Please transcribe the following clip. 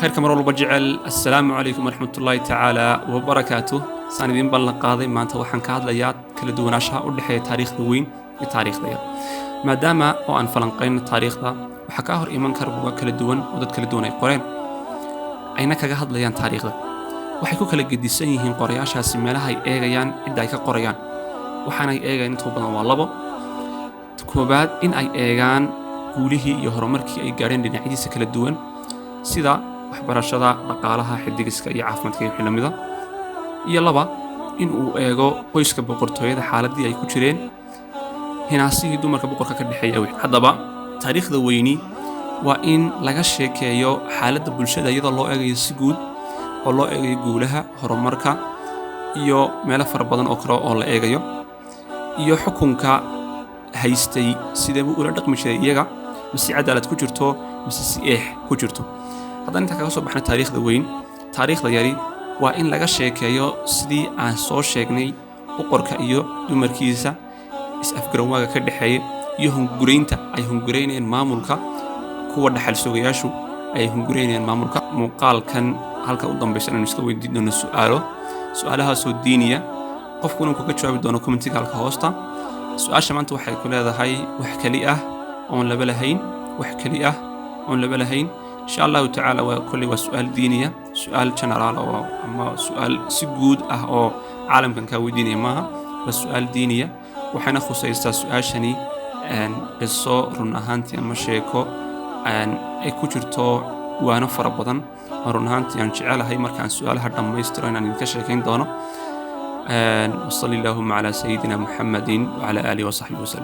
Khayrka mar walba jecel, assalaamu calaykum waraxmatullaahi tacaala wabarakaatuh. Saan idiin ballan qaaday, maanta waxaan ka hadlayaa kala duwanaanshaha u dhexeeya taariikhda weyn iyo taariikhda yar. Maadaama oo aan falanqayno taariikhda, waxaa kaa hor iman kara buugaag kala duwan oo dad kala duwan ay qoreen, ayna kaga hadlayaan taariikhda. Waxay ku kala gedisan yihiin qorayaashaasi meelaha ay eegayaan, cidda ay ka qorayaan. Waxaanay eegayaan intuu badan waa labo. Koobaad, in ay eegaan guulihii iyo horumarkii ay gaadheen dhinacyadiisa kala duwan, sida waxbarashada, dhaqaalaha, xidigiska iyo caafimaadka iyo wixii lamida. Iyo laba, in uu eego qoyska boqortooyada, xaaladii ay ku jireen, hinaasihii dumarka boqorka ka dhexeeya. Haddaba taariikhda weyni waa in laga sheekeeyo xaaladda bulshada iyadoo loo eegayo si guud, oo loo eegayo guulaha, horumarka iyo meelo fara badan oo kale oo la eegayo, iyo xukunka haystay sidee buu ula dhaqmi jiray iyaga, mise cadaalad ku jirto mise si eex ku jirto. Haddaan intaa kaga soo baxno taariikhda weyn, taariikhda yari waa in laga sheekeeyo sidii aan soo sheegnay boqorka iyo dumarkiisa, is-afgaranwaaga ka dhexeeya iyo hunguraynta ay hunguraynayeen maamulka, kuwa dhaxal sugayaashu ay hunguraynayeen maamulka. Muuqaalkan halka u dambaysa inaynu iska weydiin doono su'aalo, su'aalahaasoo diiniya, qofkuna uu kaga jawaabi doono commentiga halka hoosta. Su-aasha maanta waxay ku leedahay: wax keli ah oon laba lahayn, wax keli ah oon laba lahayn. Insha Allahu tacaala, waa kolley waa su-aal diiniya, su-aal general oo ama su-aal si guud ah oo caalamkan kaa weydiinaya maaha, waa su-aal diiniya. Waxayna khusaysaa su-aashani qiso run ahaantii ama sheeko ay ku jirto waano fara badan oo run ahaantii aan jecelahay markaan su-aalaha dhammaystiro inaan idinka sheekayn doono. وصلى اللهم على سيدنا محمد وعلى آله وصحبه وسلم.